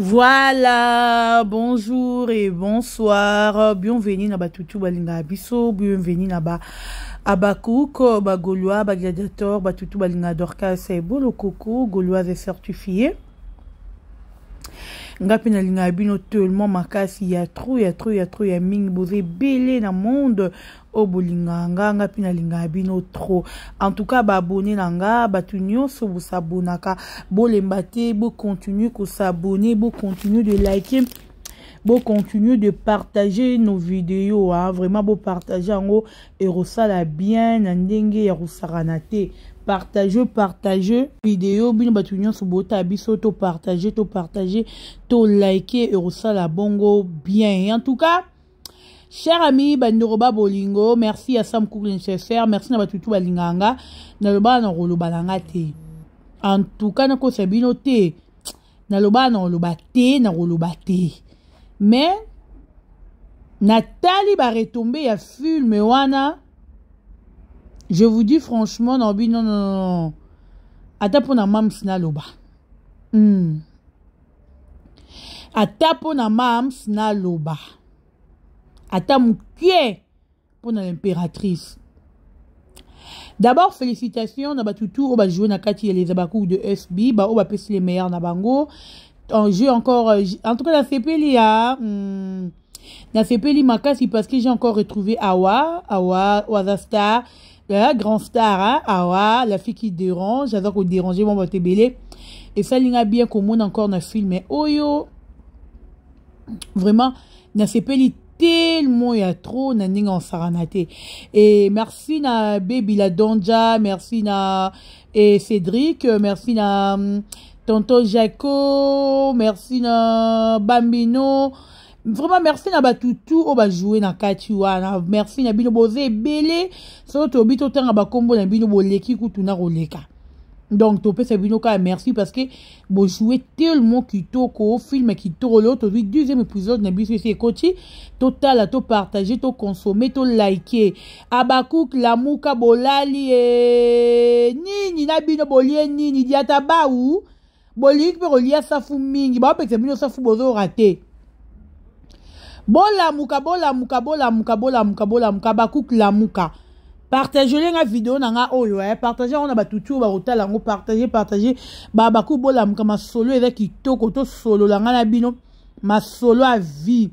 Voilà, bonjour et bonsoir. Bienvenue na batutu balinga biso, bienvenue na ba Abakouk, ba Gaulois, ba gladiateur, batutu balinga Dorcas et Bolokoko, Gauloise et certifié. Nga pe nalinga bino tellement makasi ya trop ya trop ya trop ya mingi boza ebele na monde oyo bolingaka nga nga mpe nalingaka bino trop en tout cas baabonne na nga bato nyonso bosabonaka bolemba te bocontinue kosabonne bocontinue de liker bocontinue de partager nos vidéos hein? Vraiment bopartage yango ekosala bien na ndenge ya kosakana te. Partage, partage vidéo, bino bato nyonso botala biso, topartage, topartage, tolike, ekosala bongo bien. En tout cas, cher ami bandeko ba bolingo, merci à Sam Cook nécessaire, merci na bato tu balingaka nga. Nalobaka na koloba na nga te, en tout cas nakosa bino te, nalobaka na koloba te, na koloba te, mais natali baretombées ya film wana, je vous dis franchement, nalobi non, non, non, ata mpona mams naloba. Ata mpona mams naloba ata mokie mpona l'impératrice. D'abord, félicitations na batutu oyo bajoue na kati ya Les Abakouk de SB, baoyo bapesi les meilleurs na bango. J'ai encore, en tout cas nasepeli ya nasepeli makasi parce que j'ai encore retrouvé Awa. Awa oaza star, la grand star, hein? Awa, la fille qui dérange, aza kodéranger mo bato ebele. Esalinga bien komona encore na film oyo. Vraiment nasepeli tellement ya trop na ndenge osakana te. Et merci na Baby la Donja, merci na et Cédric, merci na tonton Jaco, merci na Bambino. Vraiment merci na batutu oyo bajoue na kati wana. Merci na bino, boza ebele. Soki tobi totanga bakombo na bino, boleki kutu na koleka. Donc topesa bino kaka merci parce que bojoue tellement kitoko, film kitoko. Lelo tozwi deuxième épisode na biso esi ekoti. Totala, topartage, toconsomme, tolike. Abakuk lamuka, bolali e nini na bino, bolie nini? Diata bau, bolingi mpe kolia safu mingi, baopekisa bino safu, bozora te. Bolamuka, bolamuka, bolamuka, bolamuka, bolamuka. Abakuk lamuka. Partage nga video na nga oyo, eh, partage yango na batutu oyo bakotala yango. Partage, partage. Babaku bolamuka, masolo eza kitoko, tosolola nga na bino masolo ya vie,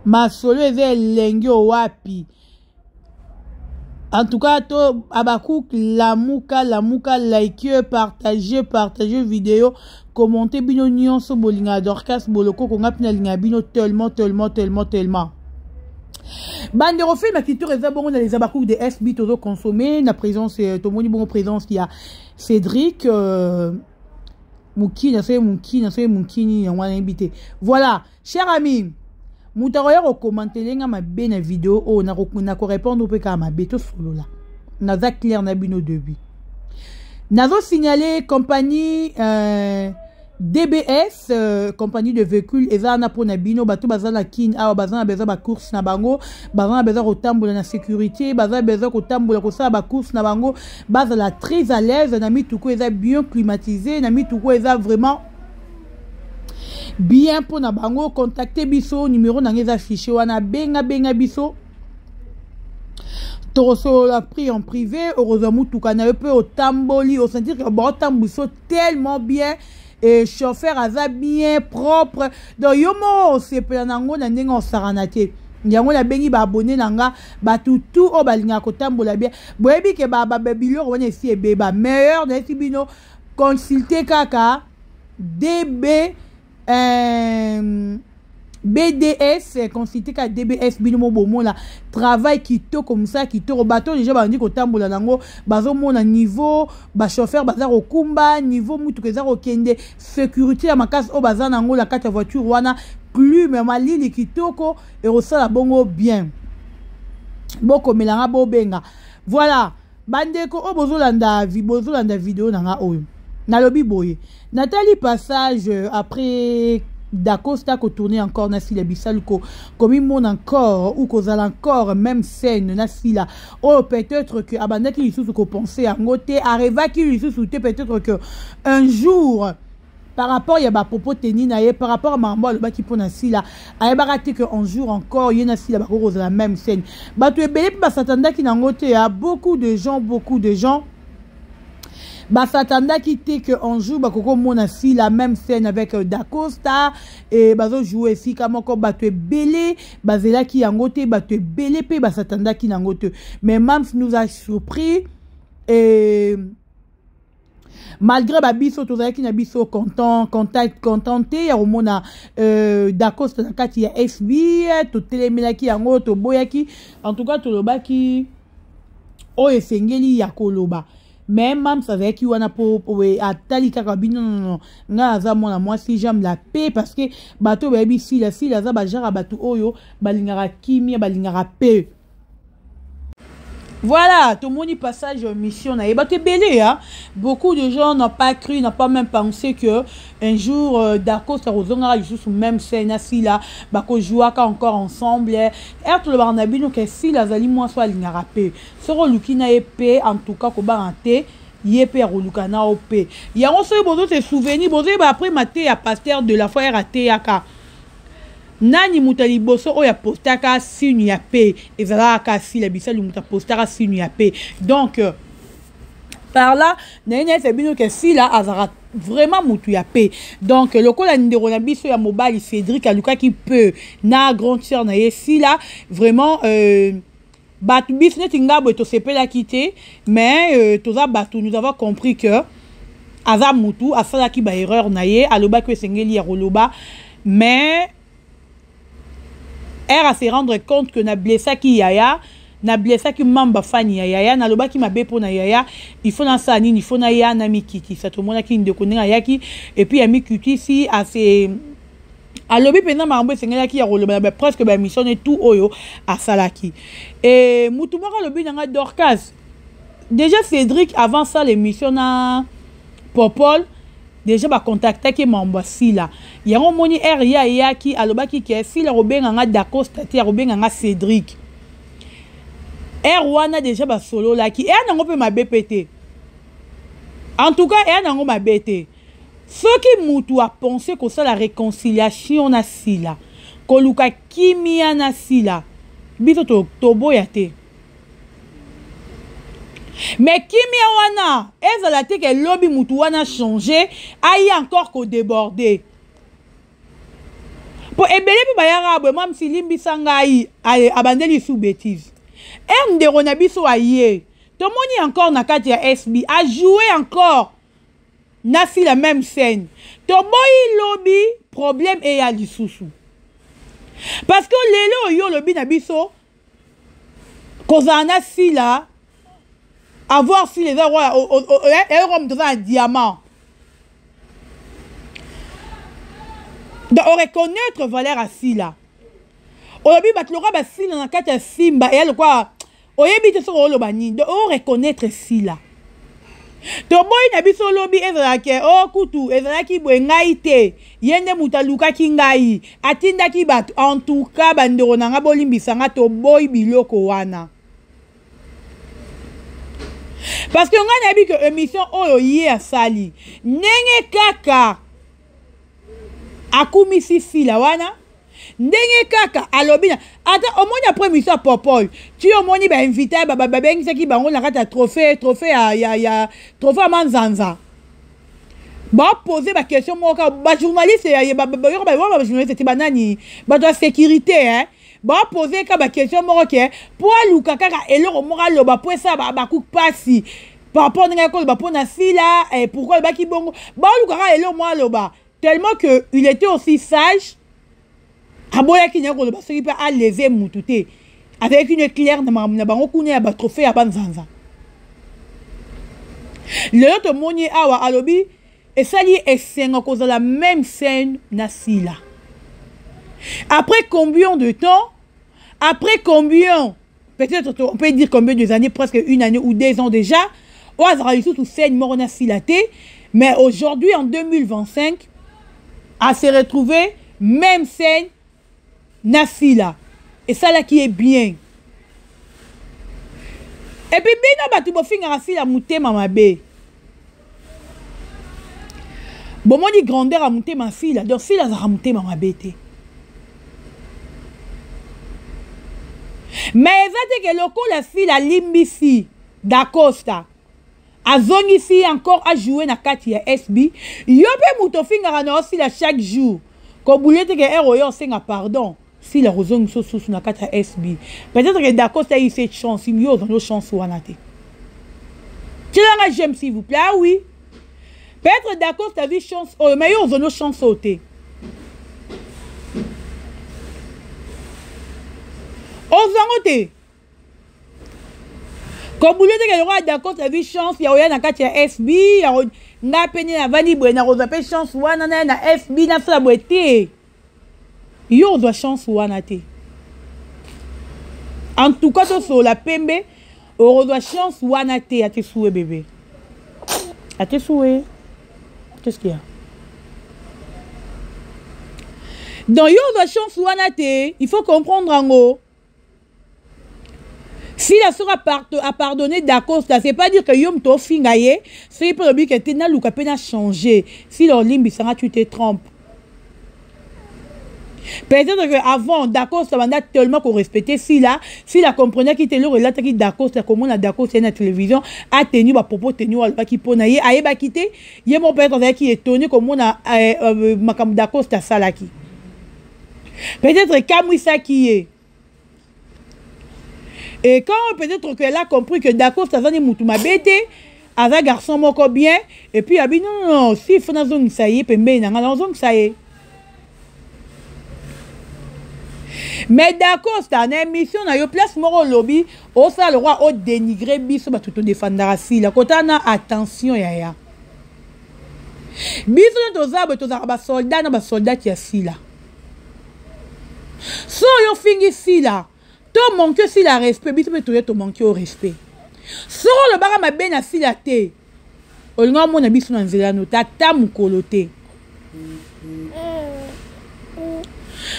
masolo eza elengi owapi. En tout cas, to Abakuk lamuka, lamuka, like, partage, partage vidéo, commente. Bino nyonso bolinga Dorcas Bolokoko, nga mpe nalinga bino tellement, tellement, tellement, tellement. Bandeko, film ya kitoko eza bongo na Les Abakouk de SB. Tozoconsommer na présence, tomoni bongo présence ya Cédric Mokini, asoki Mokini, asoki Mokini, yango wana nayebi te. Voilà, cher ami, moto akoya kokomantele nga mabe na video oyo, nakorépondre mpe kaka mabe. Tosolola, naza clair na bino début. Nazosignale compagnie DBS, compagnie de véhicule, eza wana mpona bino bato baza na Kine awa, baza na besoin bacourse na bango, baza na besoin kotambola na sécurité, baza na besoin kotambola, kosala bacourse na bango, bazala très à l'aise na mituku eza bien climatisé, na mituku eza vraiment bien mpona bango. Contacte biso, numéro na ngai eza affiché wana. Benga, benga biso, tokosolola prix en privé. Okozwa mutuka na yo mpe otamboli, osentir ke baotambwisa tellement bien et chauffeur aza bien propre. Donc yo moko osepela nango na ndenge osakana te. Yango nabengi baabonné na nga, bato tu oyo balingaka kotambola bien. Boyebi ke biloko wana esi ebeba meilleur. Nayesi bino, consulte kaka DB BDS, consulte ka DBS. Bino mo bomona travail kitoko, mosala kitoko. Bato deja babandi kotambola nango, bazomona niveau bachauffeur baza kokumba, niveau mutuka eza kokende, sécurité ya makasi oyo baza nango na kati ya voiture wana, clim, malili kitoko, ekosala bongo bien. Bokomelanga, bobenga. Voilà, bandeko oyo bozolanda video na nga oyo, nalobi boye: natali passage après Dacosta kotourner encore na Sila Bisalu, komimona encore ou kozala encore même scène na Sila oyo, peut-être que abandaki lisusu kopense yango te, arêvaki lisusu te, peut-être que un jour. Par rapport ya bapropos teni na ye, par rapport ya makambo alobaki mpo na Sila, ayebaka te que un jour encore ye na Sila bakoki kozala même scène. Bato ebele mpe basatandaki nango te ya beaucoup de gens, beaucoup de gens basatandaki te que un jour bakoki komona Sila même scène avec Dacosta e bazojoue esika moko. Bato ebele bazelaki yango te, bato ebele mpe basatandaki nango te. Mais Mams nous a surpris et malgré babiso tozalaki na biso content, contact, contenté ya komona Dacosta na kati ya FB. Totelemelaki yango, toboyaki. En tout cas, tolobaki oyo esengeli ya koloba. Mais Mams azalaki wana mpo atali kaka bino. Nonono, ngai aza mwana mwasi, j'aime la paix, parce que bato oyo bayebi Sila, Sila aza bajara, bato oyo balingaka kimia, balingaka paix. Voilà, tomoni passage mission na ye. Bato ebele ya beaucoup de gens n'ont pas cru, n'ont pas même pensé que un jour Dacosta kozongaka lisusu même scène na Sila, bakojouaka encore ensemble. Ere tolobaka na bino ke Sila azali mwasi oyo alingaka mpe soki oluki na ye mpe, en tout cas kobanga te, ye mpe akoluka na yo mpe yango. Soki bozo se souvenir, bozoyeba, après mate ya pasteur de la foi, ere ateyaka nani, moto ya liboso oyo apostaka signe ya paix ezalaka Sila Bisali. Moto apostaka signe ya paix. Donc par là naye nayesa bino ke Sila azalaka vraiment motu ya paix. Donc lokola ndeko na biso ya mobali Cédric alukaki peu na grande sœur na ye Sila, vraiment bato biso neti nga boye tosepelaki te. Mais toza bato, nous avons compris que aza mutu asalaki baerreur na ye, alobaki esengeli ya koloba. Mais ere ase rendre compte que nablessaki yaya, nablessaki mamba fani ya yaya, nalobaki mabe mpo na yaya, il faut nasala nini? Il faut naya na mikitisa. Tomonaki ndeko ndenge ayaki et puis amikitisi, ase alobi mpenza makambo esengelaki ya koloba na presque baémission ne tout oyo asalaki. E mutu moko alobi na nga: "Dorcas, déjà Cédric, avant ça l'émission na Popol, déjà bacontactaki mambo ya Sila." Yango omoni ere ye ayaki, alobaki ke Sila akobenga nga Dacosta te, akobenga nga Cédric. Ere wana déjà basololaki. Eya nango mpe mabe mpe te, en tout cas eya nango mabe te. Soki mutu apense kosala réconciliation na Sila, koluka kimia na Sila, biso toboya te. Mais kimia wana ezala te ke lobi mutu wana change, aye encore kodéborde. Mpo ebele mpe bayaka boye: "Mwa limbisa ngai." Abandeli su bétise. Ere ndeko na biso aye, tomoni encore na kati ya SB, ajoue encore na Sila même scène. Toboyi lobi problème eya lisusu, parce que lelo oyo olobi na biso kozala na Sila, avoir Sila eza eloko moto aza na diamant. Donc oreconnaître valeur ya Sila. Olobi bato lokola basila na kati ya Simba eya lokola oyebi te soki oloba nini. Donc oreconnaître Sila. Toboyi na biso olobi ezalaki o kutu ezalaki boye, ngai te, ye nde moto alukaki ngai, atindaki bato. En tout cas, bandeko na nga, bolimbisa nga, toboyi biloko wana, parce que ngai nayebi ke émission oyo ye asali, ndenge kaka akumisi Sila wana, ndenge kaka alobi na ata omoni après émission ya Popol ti omoni bainvité babengisaki bango na kati ya trophée ya trophée ya Manzanza, bapose baquestion moko kaka bajournaliste, bajournaliste te, banani, bato ya sécurité, hein, bapose kaka baquestion moko ke mpo aluka kaka eloko moko aloba mpo esala baku pasi par rapport ndenge akoloba mpo na Sila. Pourquoi alobaki bongo? Baoluka kaka eloko moko aloba, tellement que il était aussi sage, aboyaki na ye koloba soki mpe aleve mutu te. Azalaki une claire na makambo na bango kuna ya batrophée ya Banzanza. Lelo tomoni awa alobi esali esengo kozala même scène na Sila. Après combien de temps, après combien, peut-être on peut dire combien de années, presque une année ou 2 ans déjà oyo azalaka lisusu scène moko na Sila te. Mais aujourd'hui, en 2025, à se retrouver même scène na Sila, esalaki ye bien. Et puis bino bato bofingaka Sila motema mabe. Bomoni grandeur ya motema Sila, donc Sila azalaka motema mabe te. Mais eza te ke lokola Sila alimbisi Dacosta azongisi ye encore ajoue na kati ya SB, yo mpe moto ofingaka na osila chaque jour kobulie te ke heure oyo osenga pardon Sila akozongisa osusu na kati ya SB. Peut-être que Dacosta a eu cette chance, yo ozango chance wana te. Tielanga j'aime s'il vous plaît. Ah oui. Peut-être Dacosta a vu chance oyo, mais yo ozango chance oyo te. Ozango te. Kobule te ke lokola Dacosta a vu chance ya oya na kati ya SB, ya nga pe nde navandi boye nakozwa pe chance wana na na SB nasala boye te. Yo ozwa chance wana te. En tout cas tosolola pembe okozwa chance wana te ya te souwe bébé. A te souwe. Qu'est-ce qu'il y a? Donc yo ozwa chance wana te, il faut comprendre yango. Sila soki a pardonner Dacosta, c'est pas dire que yo moto ofinga ye, soki mpe olobi ke te naluka mpe na changer. Sila olimbisa nga, tu te trompes. Peut-être que avant Dacosta banda tellement ko respecter Sila, Sila comprenait ki te eloko elataki Dacosta komona Dacosta na télévision a tenu ba propos tenu alobaki mpo na ye ayebaki te ye moko peut-être azalaki étonné komona euh, euh, makambo Dacosta asalaki. Peut-être ekamwisaki ye. Et quand peut-être qu'elle a compris que Dacosta aza ni mutu mabe te, aza garçon moko bien, et puis abi non non non, si faut nazongisa ye pembeni na nga nazongisa ye. Mais Dacosta na émission na yo place moko olobi osala lokwa o dénigrer biso bato to défendaka Sila kota na attention yaya. Biso nde toza boye tozalaka ba soldat na ba soldate ya Sila. So yo fingi Sila to manque Sila respect biso mpe toye to manque yo respect. Soko olobaka mabe na Sila te olinga omona biso na nzela no te ata mokolo te.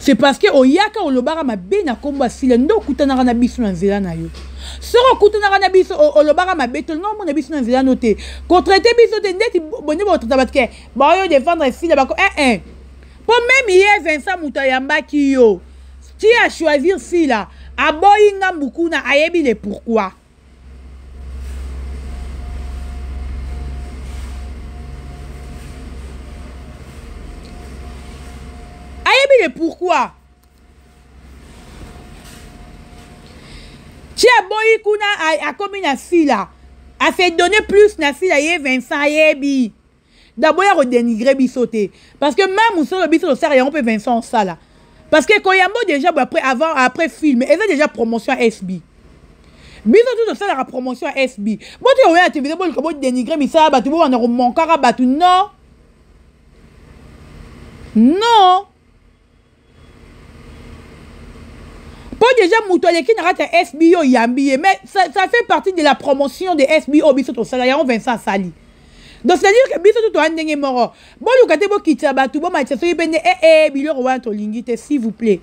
C'est parce que oyaka olobaka mabe na kombo ya Sila nde okutanaka na biso na nzela na yo. Soki okutanaka na biso olobaka mabe te olinga omona biso na nzela no te. Kotraite biso te ndeti bonde botraita bato ke baoyo défendre Sila bako eh eh. Po meme ye Vincent moto ayambaki yo ti a choisir Sila aboyi ngambu kuna ayebi le pourquoi. Ayebi le pourquoi. Ti aboyi kuna akomi na Sila. A se donner plus na Sila ye Vincent ayebi. D'abord ya ko dénigrer biso te parce que même mosolo biso tosala yango mpe Vincent osala parce que koyambo déjà boye après avant après film eza déjà promotion ya SB biso tu tosalaka promotion ya SB botika koya na télévision boluka bodénigre misala bato bobanda komonkaka bato non non mpo deja moto aleki na kati ya SB yo oyambi ye mais ça, ça fait partie de la promotion de SB oyo biso tosala yango Vincent asali donc c'est à dire que biso tu toya ndenge moko boluka te bokitisa bato bomatisa soki mpe nde ee eh, eh, biloko wana tolingi te s'il vous plaît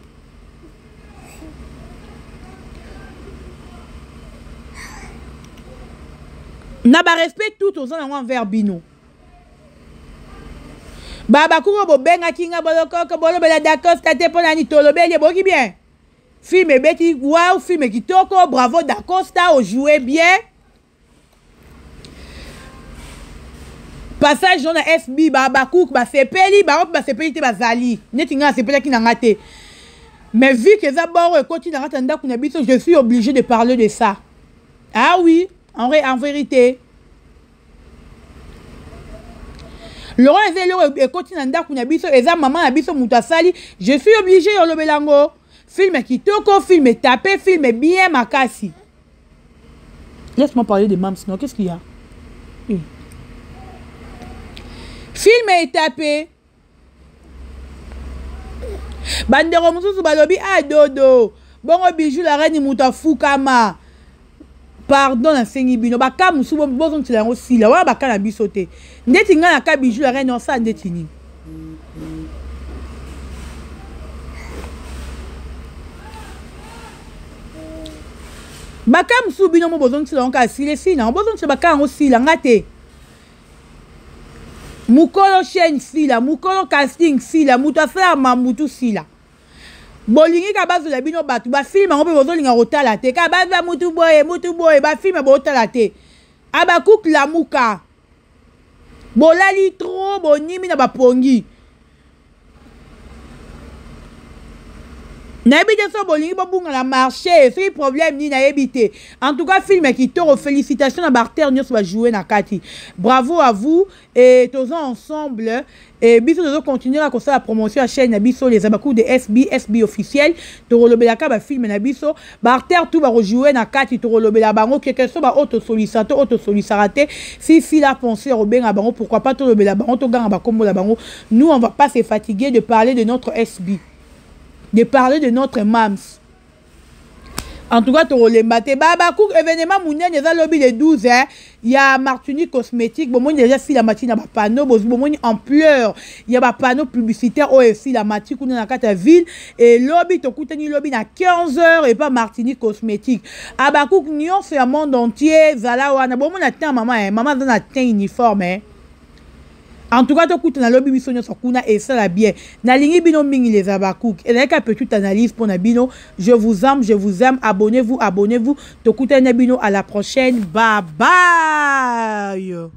na barespect tout toza nango envers bino Babakuku bobengaki nga bolokoko bolobela Dacosta te mpo nani tolobeli eboki bien film ebeti wow film kitoko bravo Dacosta ojoue bien passage na SB babakuku basepeli bango mpe basepeli te bazali neti ngai nasepelaki na ngai te mais vu que eza boro ekoti na kati ya ndako na biso je suis obligé de parler de ça ah oui en, en vérité lokola eza eloko ekoti na ndako na biso eza mama na biso moto asali je suis obligé ya olobela yango film kitoko film etape film bien makasi laisse-moi parler de mams non qu'est-ce qu'il y a oui. film etape bandeko mosusu balobi a ah, dodo bongo bijou la reine moto afukama pardon nasengi bino baka mosusu bozongisela yango sila wana baka na biso te ndeti ngai na ka bijou la reine osala ndeti nini baka mosusu bino mo bozongisela yango kaka sila esili nango bozongisela baka yango sila nga te. Mokolo chaîne sila, mokolo casting sila, moto asala mambutu sila. Bolingi ka bazwela bino bato bafilme yango mpe bozolinga kotala te, ka bazwa mutu boye mutu boye, bafilme botala te. Habakuk lamuka, bolali trop, bonimi na bapongi. Nayebi te soki bolingi bobunga na marché, soki problème nini, nayebi te. En tout cas film ya kitoko, félicitation na baacteur nyonso bajoue na kati, bravo à vous. Et toza ensemble et biso tozo continuer kaka kosala promotion ya chaîne na biso, les Abakou de SB, SB officiel. Tokolobelaka bafilme na biso, baacteur tout bakojoue na kati, tokolobela bango keke so baoyo tosolisa to oyo tosolisaka te. Si si la pensée kobenga bango, pourquoi pas tolobela bango, toganga bakombola bango. Nous, on va pas se fatiguer de parler de notre SB, de parler de notre mams. En tout cas tokolemba te. Babakouk, événement monene eza lobi le 12, eh, ya Martinique Cosmétique. Bomoni déjà sila mati na bapano, bomoni ampleur ya bapano publicitaire oyo esila mati kuna na kati ya ville. E lobi tokutani lobi na 15 heures epa Martinique Cosmétique. Abakouk nyonso ya monde entier zala wana, bomona teint mama, eh, mama aza na teint uniforme, eh. En tout cas tokutana lobi biso nyonso kuna, esala bien. Nalingi bino mingi, les Abakouk. Ezalaki petite analyse mpona bino. Je vous aime, je vous aime. Abonnez-vous, abonnez-vous. Tokutani na bino à la prochaine, bye bye.